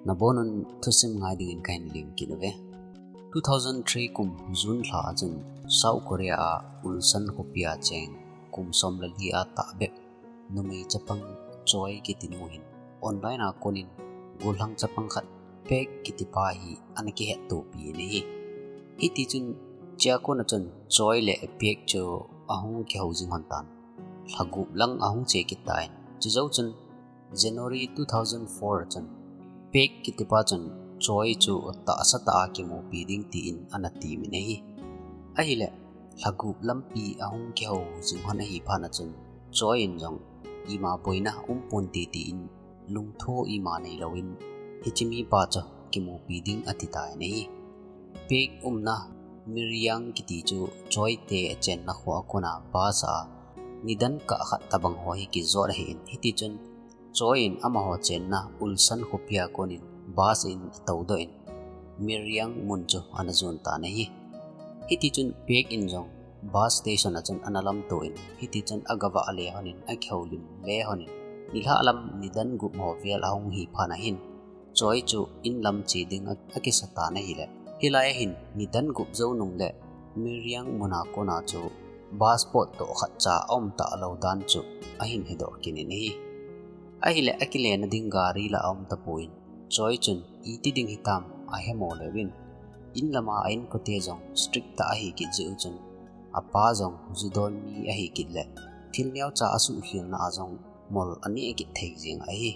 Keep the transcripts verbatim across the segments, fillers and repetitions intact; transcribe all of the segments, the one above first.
Nabonun thusim ngai dingin kahin lim kit uve. Two thousand three kum June lha a chun South Korea a Ulsan khopi a cheng kum som le li a tahbep numei chapang Choi kiti nu hin online a konin gollhang chapang khat Park kiti pa hi ana kihettopi in ahi. Hiti chun chua kona chun Choi le Park chu ahung kihou jing lhon tan. Lha gup lang ahung che kit tan. Chujou chun January two thousand four a chun Park kiti pa chun Choi chu tahsa tah a kimupi ding tin ana temin ahi. Ahile lha gup lampi ahung kihou jing lhon ahi phat a chun Choi in jong ima boina umpon te tin lungtho ima neilouvin hiche mipa chu kimupi ding ati tan ahi. Park umna Miryang kiti chu Choi te chenna kho a kona bus a nidan kah khat tabang ho hi kijot ahin, hiti chun Choi in amaho chenna Ulsan khopi a konin bus in atoudoh in Miryang mun chu ana jon tan ahi. Hiti chun Park in jong bus station a chun ana lamto in, hiti chun agavah le lhonin, akihoulim le lhonin, nilhah lam nidan gup ho vel ahung hi phat a hin Choi chu in lam che ding a, akisa tan ahile, hilai a hin nidan gup jou nung le Miryang mun a kona chu bus potdoh khatcha aum talou dan chu ahin hedoh kit in ahi. Ahile akile na ding gari la aum tapon, Choi chun iti ding hitam ahemo leuvin, in lama a inkote jong strict tah ahi kit jeh u chun, apa jong judon mi ahi kit le thil neocha asuhkhelna a jong mol aneh kit thei jeng ahi.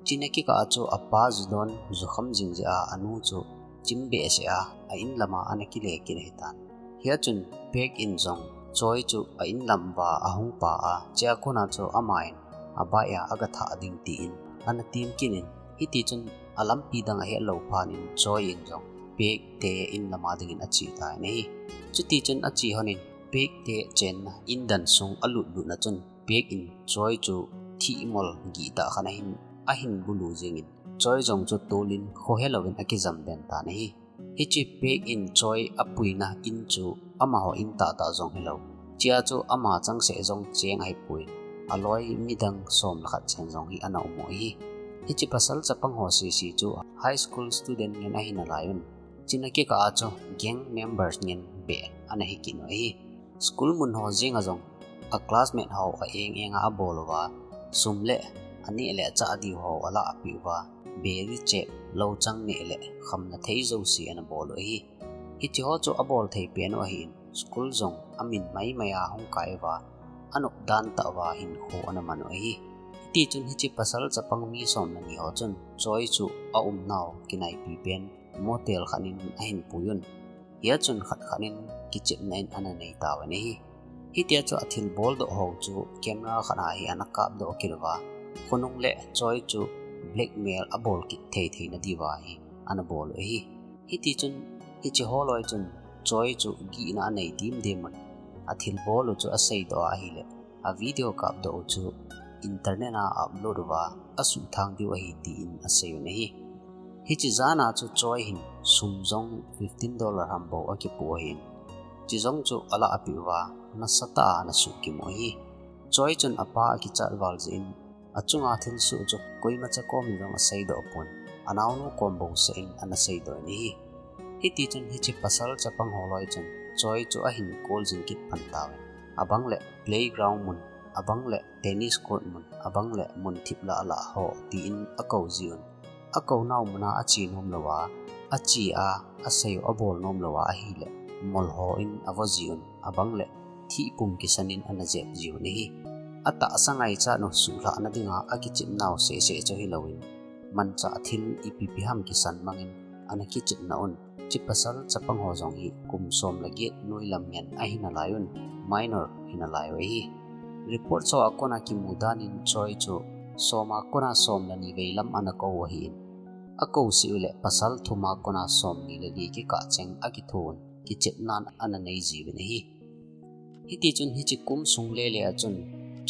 Chuna kikah a chu apa judon jukham jing jeh a anu chu chim behseh a, a in lama ana kile kit ahitan. Hia chun Park in jong Choi chu a in lam uva ahung pah a, chua kona chu aman a bike a aga thah ding tin ana tem kit in, hiti chun a lampi dang ahet lou phat in Choi in jong Park te in lama dingin ache tan ahi. Chuti chun ache lhonin Park te chenna in dan sung alut lut na chun Park in Choi chu thihmol gihtah khat ahin, ahin bulu jingin, Choi jong chu tolin khohe louvin akijam den tan ahi. Hiche Park in Choi apuina in chu amaho in tahtah jong hilou, chua chu ama changseh jong cheng ahipon, aloi midang som le khat chen jong hi ana um u ahi. Hiche pasal chapang ho sese chu high school student ngen ahi nalaiyun, chuna kikah a chu gang members ngen beh ana hi kit u ahi. School mun ho jenga jong a classmate ho a eng enga abol uva, sum le aneh le achah diu ho alah apeh uva, beri chep, louchang neh le khamna thei jouse ana bol u ahi. Hiche ho chu abol thei pen u ahin, school jong amin maimai a hung kai uva, anop dan tah uva hinkho ana man u ahi. Hiti chun hiche pasal chapang mi som le ni ho chun Choi chu aumnau kinaipi pen motel khat in ahin puiyun. Hia chun khat khat in kichepna in ana nei tauvin ahi. Hitia chu athilbol doh ho chu camera khat a hi ana kapdoh kit uva, khonung le Choi chu blackmail abol kit thei thei na diuva hi ana bol u ahi. Hiti chun hiche holoi chun Choi chu gihna anei dimdim un, athilbol u chu aseidoh a ahile, a video kapdoh u chu internet a upload uva asuhthang diu ahi tin aseiyun ahi. Hiche jana chu Choi hin sum jong fifteen dollar ham bou akipoh ahin, chujong chu alah apeh uva, nasatah a ana suhkim u ahi. Choi chun apa akichat val jeh in, achunga thilsoh chu koimacha kom in jong aseidoh pon, anaonu kom bouseh in ana seidoh in ahi. Hiti chun hiche pasal chapang holoi chun Choi chu ahin kol jing kit pan tauvin, abang le playground mun, abang le tennis court mun, abang le mun thip lah lah ho tin akou jiuvin, akounau muna ache nom louva, ache a, asei u abol nom louva ahile, mol ho in avo jiuvin, abang le thihpum kisan in ana jep jiuvin ahi. Atahsa ngaichat u suhlhahna dinga akichepnau seh seh chu hilouvin, manchah thil ipi pi ham kisan mangin ana kichepna un, hiche pasal chapang ho jong hi kum som le get noilam ngen ahi nalaiyun, minor hi nalai u ahi. Report ho a kona kimu dan in Choi chu som a kona som le ni vei lam ana kou u ahin, akouseh u le pasal thum a kona som ni le li kikah cheng akithoun kichepnan ana nei jiuvin ahi. Hiti chun hiche kum sung lele a chun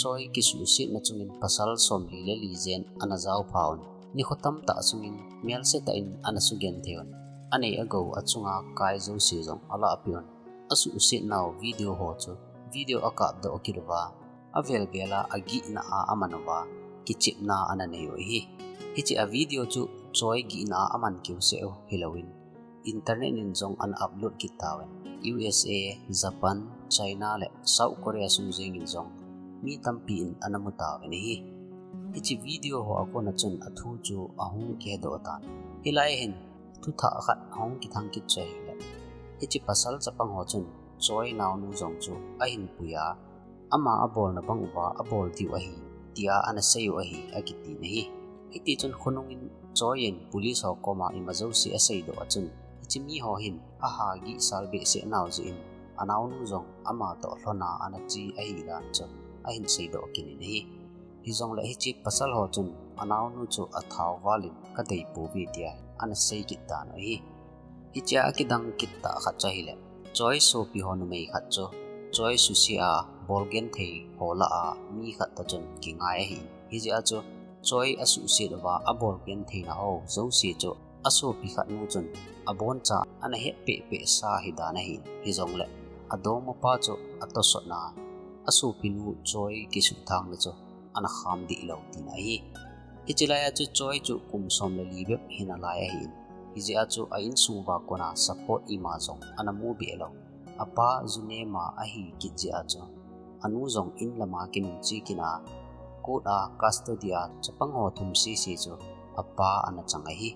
Choi kisuhsetna chungin pasal som li le li jen ana jaopha un, nikho tamtah sungin melsetah in ana sugenthei un, anei agou achunga kai jouse jong alah apeh un, asuhsetnau video ho chu video akapdoh kit uva, avel vel a agihna a aman uva, kichepna ana nei u ahi. Hiche a video chu Choi gihna a aman kiu seh u hilouvin, internet in jong ana upload kit tauvin, U S A, Japan, China le South Korea sung jeng in jong mi tampi in ana mu tauvin ahi. Hiche video ho a kona chun athu chu ahung kihedoh tan. Hilai hin thuthah khat ahung kithang kit chu ahile, hiche pasal chapang ho chun Choi naonu jong chu ahin pui a, ama abolna bang uva abol diu ahi, tia ana sei u ahi, akiti ahi. Hiti chun khonung in Choi in police ho koma ima jouse aseidoh a chun, hiche mi ho hin aha gihsal behseh nau jeh in, anaonu jong ama toh lhona ana che ahi dan chu ahin seidoh kit in ahi. Hijongle hiche pasal ho chun anaonu chu athao val in kadei pouve tia ana sei kit tan ahi. Hichea akidang kit tah khat chu ahile, Choi sopi ho numei khat chu Choi suse a bol genthei ho lah a mi khat toh chun kingai ahin. Hijeh a chu Choi asuhset uva abol gentheina ho jouse chu asopi khat nu chun aboncha ana het pehpeh sa ahi dan ahin. Hijongle adongmapa chu atosotna a asopinu Choi kisuhthangna chu ana kham dih lou tina ahi. Hiche laia chu Choi chu kum som le li bep hinalai ahin. Hijeh a chu a insung uva kona support ima jong ana mu beh lou. Apa ju nema ahi kit jeh a chu anu jong in lama kinungche kit a, court a custody a chapang ho thum sese chu apa ana chang ahi.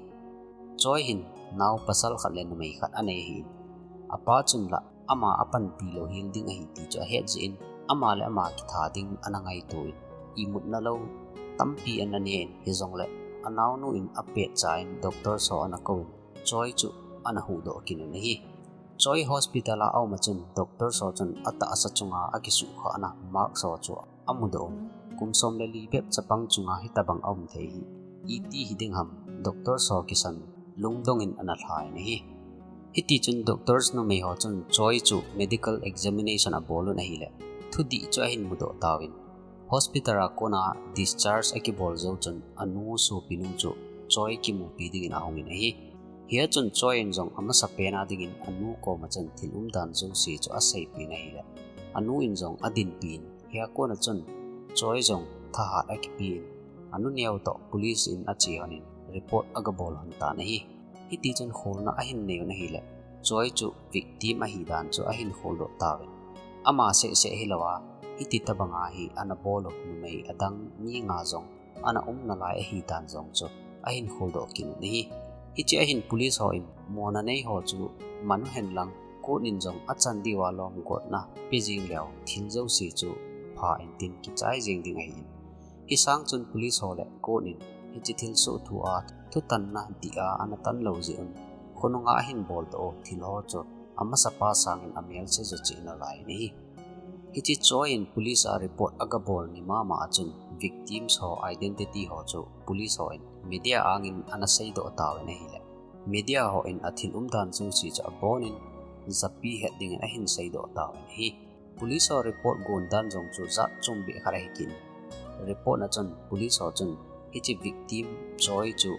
Choi hin nao pasal khat le numei khat anei ahin. Apa chun la ama apanpi louhel ding ahi ti chu ahet jeh in, ama le ama kitha ding ana ngaito in, imutna lou tampi ana nei in, hijongle anaonu in apetcha in doctor ho ana kouvin, Choi chu ana huhdoh kit un ahi. Choi hospital a aum a chun doctor ho chun atahsa chunga akisuhkhahna mask ho chu amudoh un, kum som le li bep chapang chunga hitobang aum thei hi iti hiding ham, doctor ho kisan lungdong in ana lha in ahi. Hiti chun doctors numei ho chun Choi chu medical examination abol un ahile, thudih chu ahin mudoh tauvin, hospital a kona discharge akibol jou chun anu sopinu chu Choi kimupi dingin ahungin ahi. Hia chun Choi in jong amasapen a dingin anu koma chun thil umdan jouse chu aseipeh in ahile, anu in jong adinpi in, hia kona chun Choi jong thahat akipe in, anu neo toh police in ache lhonin report agabol lhon tan ahi. Hiti chun kholna ahin nei un ahile, Choi chu victim ahi dan chu ahin kholdoh tauvin, ama sehseh hilouva, hiti tobanga hi ana bol u numei adang mi nga jong ana um nalai ahi dan jong chu ahin kholdoh kit un ahi. Hiche ahin police ho in mona nei ho chu man uhen lang, court in jong achan diuva lom gotna pe jeng leu thil jouse chu pha intin kichai jeng ding ahin. Hisang chun police ho le court in hiche thilsoh thua thutanna dih a ana tan lou jeh un, khonunga ahin boldoh u thil ho chu amasapa sangin amelse jo cheh nalai in ahi. Hiche Choi in police a report agabol ni mama a chun victims ho identity ho chu police ho in media angin ana seidoh tauvin ahile, media ho in athil umdan jouse chu abonin, japi het dingin ahin seidoh tauvin ahi. Police ho report gon dan jong chu jat chombeh khat ahi kit in. Report na chun police ho chun hiche victim Choi chu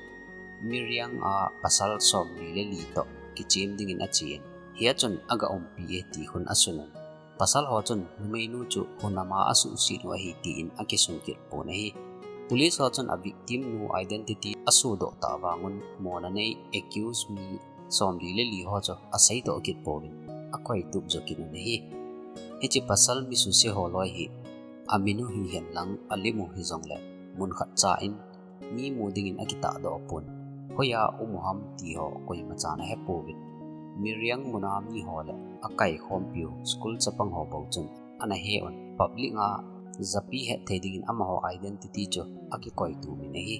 Miriang a pasal somli le li toh kichem dingin achen, hia chun aga umpi e ti khun asun un. Pasal ho chun numeinu chu hunama asuhset u ahi tin akisun kit pon ahi. Police ho chun a victim nu identity asodoh tah vangun mona nei accused mi somli le li ho chu aseidoh kit pouvin akoitup jo kit un ahi. Hiche pasal mi suse ho loi hi amin u hihen lang alim u hijongle mun khatcha in mi mu dingin akitahdoh pon, hoiya um u ham ti ho koimachan ahepouvin, Miriang muna mi ho le akaikhompiu school chapang ho bou chun ana he un, public a japi het thei dingin amaho identity chu akikoitup in ahi.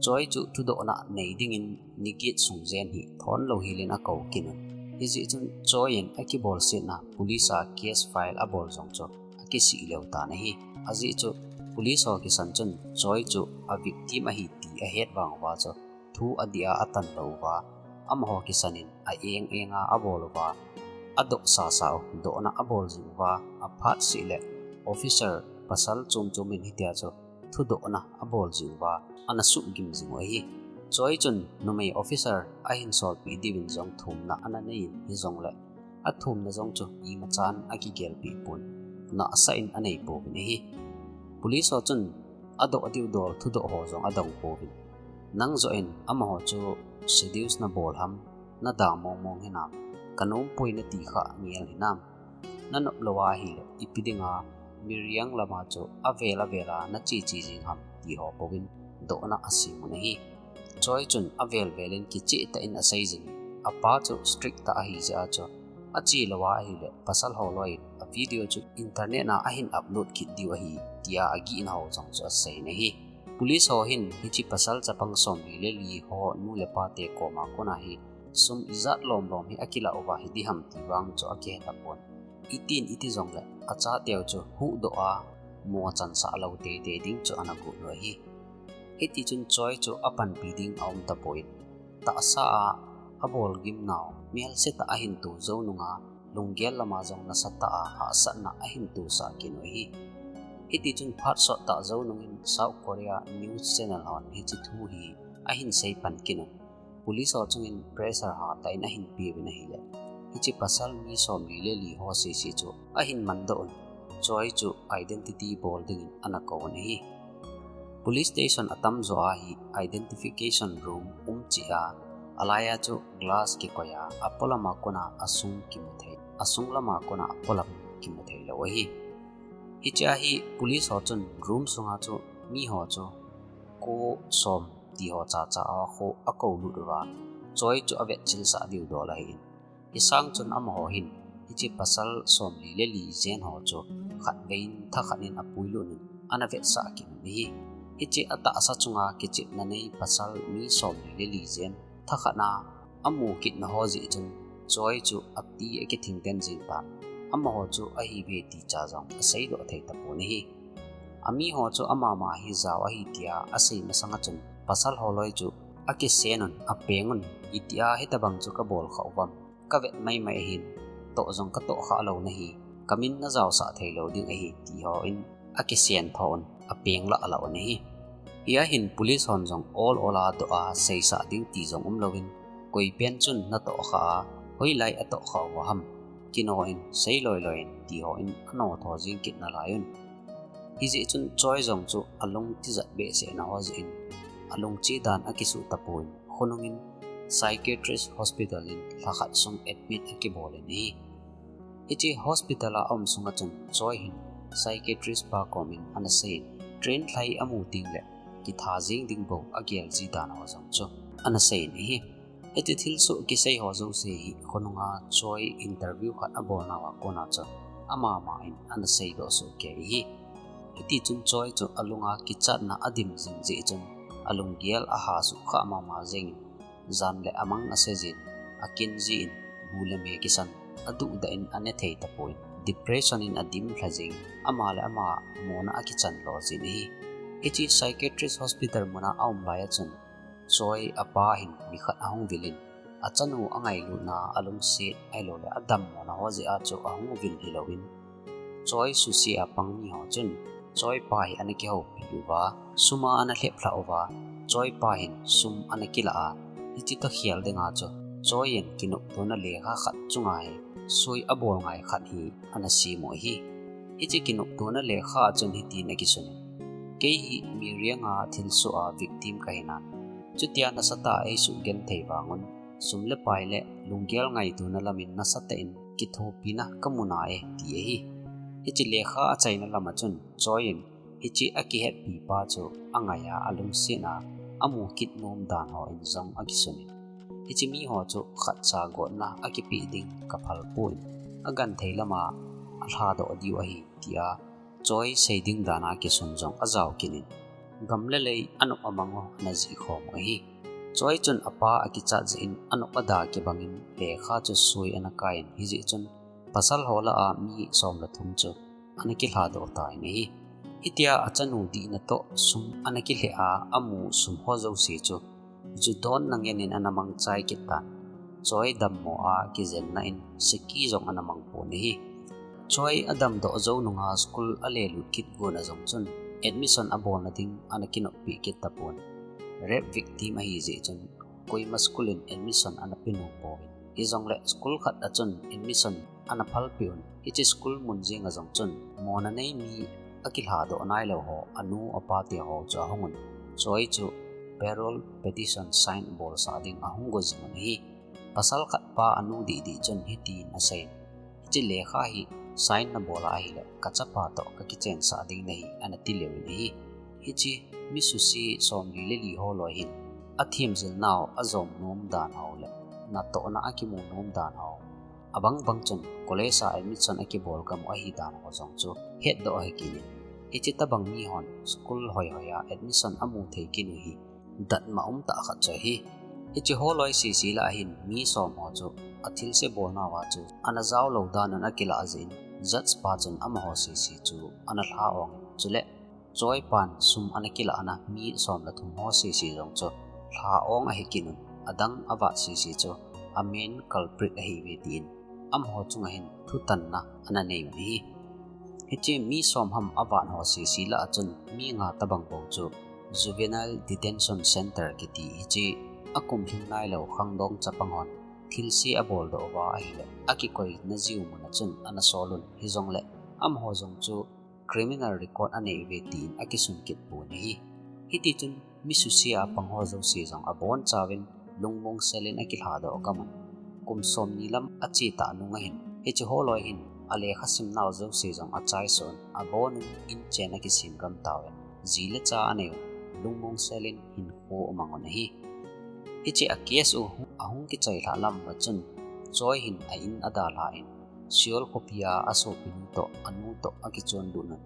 Choi chu thudohna nei dingin ni get sung jen hi thon louhel in akou kit un. Hijeh chun Choi in akibolsetna police a case file abol jong chu akisih leu tan ahi. Ajeh chu police ho kisan chun Choi chu a victim ahi ti ahet vang uva chu thu adih a atan lou uva, amaho kisan in a eng enga abol uva, adoh sasa u dohna abol jing uva, aphat seh le officer pasal chom chom in hitia chu thudohna abol jing uva, ana suhgim jing u ahi. Choi chun numei officer ahin solpeh diuvin jong thumna ana nei in hijongle, athumna jong chu imachan akigelpeh pon, nahsah in anei pouvin ahi. Police ho chun adoh diu dol thudoh ho jong adong pouvin, Nang joh in amaho chu seduce nabol ham, nadang mong mong hinam, kanompui nati kha ngel hinam. Nanop lou ahile, ipi dinga Miriang lama chu avel avel a nache che jing ham ti ho bouvin dohna asem un ahi. Choi chun avel vel in kicheh tah in asei jing. Apa chu strict tah ahi jeh a chu, ache lou ahile pasal ho loi in a video chu internet a ahin upload kit diu ahi, tia agihna ho jong chu asei in ahi. Police ho hin hiche pasal chapang somli le li ho nu le pa te koma kona hi sum ijat lom lom hi akilah uva hi diham ti vang chu akihe tapon. Itin iti jongle achateu chu huhdoh a mo chansah lou teitei ding chu ana got u ahi. Hiti chun Choi chu apanpi ding aum tapon, tahsa a abol gimnau melse tah ahin to jou nunga lunggel lama jong nasatah a hahsatna ahin tosah kit u ahi. Hiti chun phat sot tah jou nungin South Korea news channel hon hiche thu hi ahin sei pan kit un. Police ho chungin pressure hatah in ahin peuvin ahile, hiche pasal mi somli le li ho sese chu ahin mandoh un, Choi chu identity bol dingin ana kou un ahi. Police station atamjo a hi identification room um cheh a, alai a chu glass kikoi a, apolama kona asung kimu thei, asung lama kona apolam kimu thei lou ahi. Hiche a hi police ho chun room sunga chu miho chu ko som ti ho chacha a khu akou lut uva, Choi chu avetchilsah diu dol ahin. Hisang chun amaho hin hiche pasal somli le li jen ho chu khatvei in thakhat in apui lut un ana vetsah kit un ahi. Hiche atahsa chunga kichepna nei pasal mi somli le li jen thakhat na amu kitna ho jeh chun Choi chu ati akithing den jeng tan, amaho chu ahi ve ti cha jong aseidoh thei tapon ahi. Amiho chu amama hi jao ahi tia asei masanga chun pasal ho loi chu akisen un, apeng un, itia hitobang chu kabol kha uvam, kavet maimai ahin, toh jong katoh kha lou nahi, kamin najaosah thei lou ding ahi, ti ho in akisen tho un, apeng lah lah un ahi. Hia hin police hon jong ol ol a doh a seisah ding ti jong um louvin, koi pen chun natoh kha a, hoilai atoh kha uva ham, kino in, sei loi loi in, ti ho in ano tho jing kit nalai un. Hijeh chun Choi jong chu alung tijat behseh na ho jeh in, alungche dan akisuh tapon, khonung in psychiatrist hospital in lhakhat sung admit akibol in ahi. Hiche hospital a aum sunga chun Choi hin psychiatrist pa komin ana seiyin, train lhai amu tengle kitha jeng ding bou agel ji dan ho jong chu ana seiyin ahi. Hiche thilsoh kisei ho jouse hi khonunga Choi interview khat abolnauva kona chun amama in ana seidoh soh kei ahi. Hiti chun Choi chu alunga kichatna adim jing jeh chun alunggel aha sukha mama jengin, jan le amang ase jin, akin jin, bu le me kisan, aduhdah in ane thei tapon, depression in adim lha jeng, ama le ama mona akichan lo jin ahi. Hiche psychiatrist hospital muna aum laiya chun Choi apa hin nikhat ahung vil in, achanu angailutna, alungset ahiloule adammona ho jeh a chu ahung vil hilouvin, Choi suse a pang miho chun Choi pa hi ana kihoupi uva, sum a ana lheplhah uva, Choi pa hin sum ana kilah a, hiche toh khel dinga chu Choi in kinoptona lekha khat chunga hi soi abol ngai khat hi ana sem u ahi. Hiche kinoptona lekha a chun hitin akisun in, kei hi Miriang a thilsoh a victim kahinan, chutia nasatah a eisugenthei vangun, sum le pai le lunggel ngaitona lamin nasatah in kithopina kamu nai, ti ahi. Hiche lekha achaina lama chun Choi in hiche akihetpi pa chu angaiya, alungsetna, amu kit nom dan ho in jong akisun in, hiche miho chu khatcha gotna akipeh ding kaphal poi, agenthei lama alhadoh diu ahi, tia Choi sei ding dana kisun jong ajao kit in, gam le lei anop amang u ana jih khom u ahi. Choi chun apa akichat jeh in anop ada kibangin lekha chu soi ana kai in, hijeh chun pasal ho lah a mi som le thum chu ana kilhadoh tan ahi. Hitia achanu dihna toh sum ana kilheh a, amu sum ho jouse chu ju donna ngen in ana mangchai kit tan. Choi dammo a kijenna in seki jong ana mang pon ahi. Choi adamdoh jou nunga school alelut kit gona jong chun admission abolna ding ana kinoppeh kit tapon. Rape victim ahi jeh chun koima school in admission ana pe nom pouvin, hijongle school khat a chun admission ana phalpeh un. Hiche school mun jenga jong chun mona nei mi akilhadoh nailou ho, anu apa te ho chu ahung un, Choi chu parole petition sign bolsah ding ahung go jing un ahi. Pasal khat pa anu didi chun hitin asei in, hiche lekha hi sign nabol a ahile kachapa toh kakichensah ding nahi ana ti leu in ahi. Hiche mi suse somli le li ho loi hin athemjil nau ajom nom dan ho le natohna akimu nom dan ho, abang bang chun college a admission akibol gam u ahi dan ho jong chu hetdoh ahi kit in. Hiche tabang mi hon school hoi hoi a admission amu thei kit u hi datmo umtah khat chu ahi. Hiche ho loi sese lah a hin mi som ho chu athilse bolnauva chu ana jaolou dan un akilah jeh in judge pa chun amaho sese chu ana lha ong in, chule Choi pan sum ana kilah na mi som le thum ho sese jong chu lha ong ahi kit un, adang avat sese chu a main culprit ahiuve tin amaho chunga hin thutanna ana nei un ahi. Hiche mi som ham avat ho sese lah a chun mi nga tabang bou chu Juvenile Detention Center kiti hiche akum lhing nailou khangdong chapang hon thilse aboldoh uva ahile akikoina jiu mun a chun ana sol un, hijongle amaho jong chu criminal record anei uve tin akisun kit pon ahi. Hitichun mi suse a pang ho jouse jong abonchauvin lungmong selin akilhadoh gam un, kum somni lam achetah nung ahin, hiche ho loi hin alekha simnau jouse jong achaisuh un, abon un inchen akisem gam tauvin, ji le cha anei un, lungmong selin hinkho umang un ahi. Hiche a case u ahung kichai lhah lam uva chun Choi hin a in adalhan, Seoul khopia asopinu toh anu toh akichonlut un,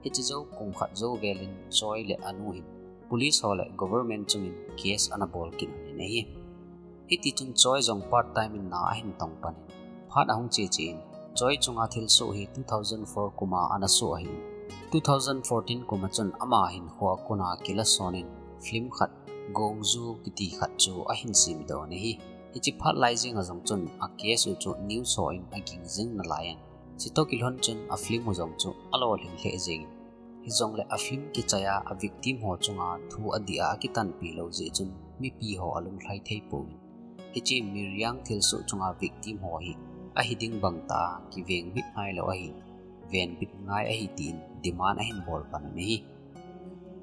hiche jou kum khat jou velin Choi le anu hin police ho le government chungin case ana bol kit un ahi. Hitichun Choi jong part time in na ahin tong panin, phat ahung cheche in, Choi chunga thilsoh hi two thousand four kuma ana soh ahin, two thousand fourteen kuma chun ama hinkho a kona kilason in film khat, Gongju kiti khat chu ahin semdoh un ahi. Hiche phat lai jenga jong chun a case u chu news hon aging jing nalaiyin, chutoh kilhon chun a film u jong chu alolhing lheh jengin, hijongle a film kichai a a victim ho chunga thu adih a akitanpi lou jeh chun mipi ho alunglhai thei pouvin, hiche Miriang thilsoh chunga victim ho hi ahiding bangtah a kivengbit nailou ahi, venbit ngai ahi tin demand ahin bol pan un ahi.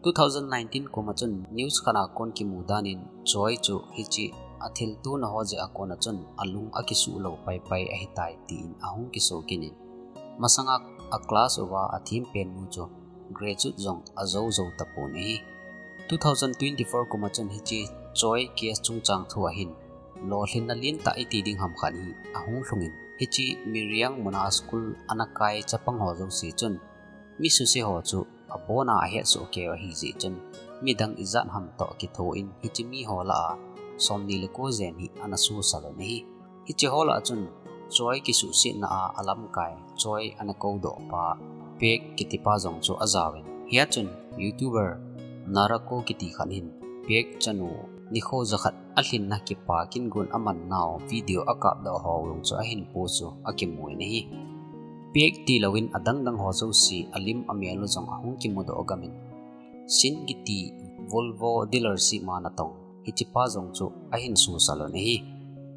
Two thousand nineteen kuma chun news khat a kon kimu danin Choi chu hiche athiltona ho jeh a kona chun alung akisuh lou paipai ahitai tin ahung kiso kit in, masanga a class uva athempennu chu graduate jong ajou jou tapon ahi. Two thousand twenty-four kuma chun hiche Choi case chungchang thu ahin lolhinna lentah iti ding ham khat hi ahung lhungin, hiche Miriang muna school ana kai chapang ho jouse chun mi suse ho chu abona ahetsoh keiyu ahijeh chun midang ijat ham toh kithoin hiche miho lah a somni le ko jen hi ana suhsal un ahi. Hiche ho lah a chun Choi kisuhsetna a alamkai Choi ana koudoh pa Park kitipa jong chu ajaovin, hia chun YouTuber Narako kiti khat hin Park chanu nikho jakhat alhinna kipa kingun amannau video akapdoh ho jong chu ahin post u akimun ahi. Park tilouvin adang dang ho jouse alim amel u jong ahung kimudoh gamin, Shin kiti Volvo dealership ma natong hichepa jong chu ahin suhsal un ahi.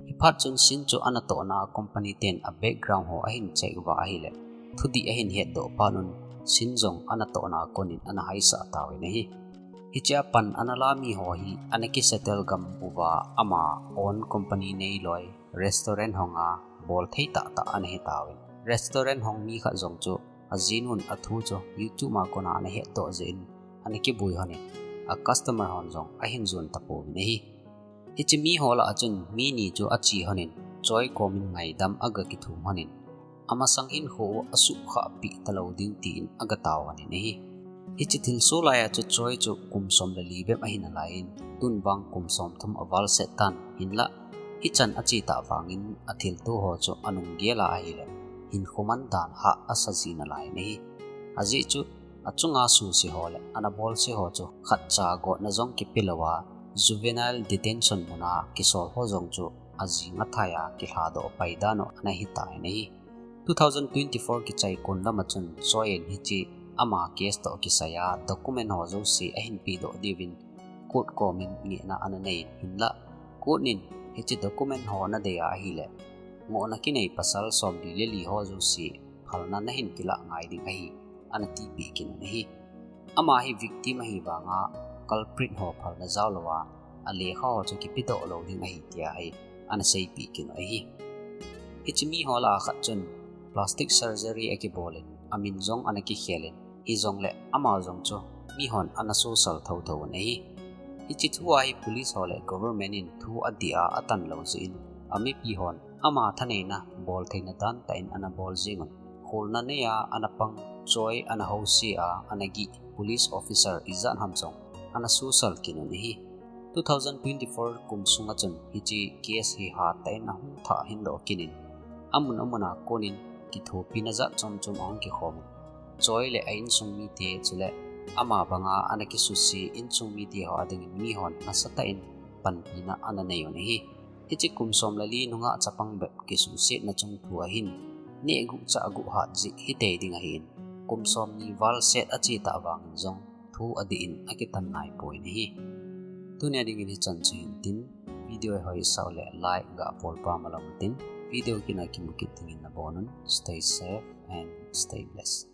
Hiphat chun Shin chu anatohna company ten a background ho ahin check uva ahile, thudih ahin hetdoh phat un Shin jong anatohna konin ana haisah tauvin ahi. Hichea pan ana la miho hi ana kisettle gam uva ama own company neiloi, restaurant honga bolthei tahtah ana hitauvin, restaurant hong mi khat jong chu ajinun athu chu YouTube a kona ana hetdoh jeh in ana kibui honin, a customer hon jong ahin jon tapouvin ahi. Hiche miho lah a chun mi ni chu ache honin, Choi komin ngaidam aga kithum honin, amasang hinkho u asuhkhahpeh talou ding tin aga tao honin ahi. Hiche thilsoh laiya chu Choi chu kum som le li bep ahi nalaiyin, tun vang kum somthum avalset tan, hinlah hichan achetah vangin athilto ho chu anunggel a ahile, hinkho man dan hah asa ji nalaiyin ahi. Ajeh chu achunga suse ho le ana bolse ho chu khatcha gotna jong kipelouva, juvenile detention muna kisol ho jong chu ajing athaiya kilhadoh pai dan u ana hitan ahi. Two thousand twenty-four kichai kon lama chun Choi in hiche ama case toh kisaiya document ho jouse ahin pedoh diuvin court komin ngehna ana nei, hinlah court in hiche document ho nadei a ahile, ngohna kinei pasal somli le li ho jouse phalna nahin kilah ngai ding ahi, ana tipeh kit un ahi. Ama hi victim ahi vanga culprit ho phalna jao louva alekha ho chu kipedoh lou ding ahi tia hi ana seipeh kit u ahi. Hiche mi ho lah a khat chun plastic surgery akibol in amin jong ana kikhel in, hijongle ama jong chu mihon ana sosal thotho un ahi. Hiche thu a hi police ho le government in thu adih a atan lou jeh in amipi hon ama thaneina boltheina dantah in ana bol jeng un, kholna nei a ana pang, choi ana housa a ana gih police officer ijat ham jong ana sosal kit un ahi. Two thousand twenty-four kum sunga chun hiche case hi hatah in ahung thah hindoh kit in, amun amun a kon in kithopina jat chomchom ahung kikhom un, choi le a insung mite chule ama banga ana kisuse insung mite ho adingin mihon nasatah in panpina ana nei un ahi. Hiche kum som le li nungah chapang bep kisuhsetna chungthu ahin, neh guh chah guh hat jeh hitei ding ahin, kum somni val set ache tah vangin jong thu adih in akitan naipoi ahi. Tunia dingin hichan chu hintin, video hi hoisah uleh like ga bol pam uleh tin, video kit a kimu kit dingin nabonun, stay safe and stay blessed.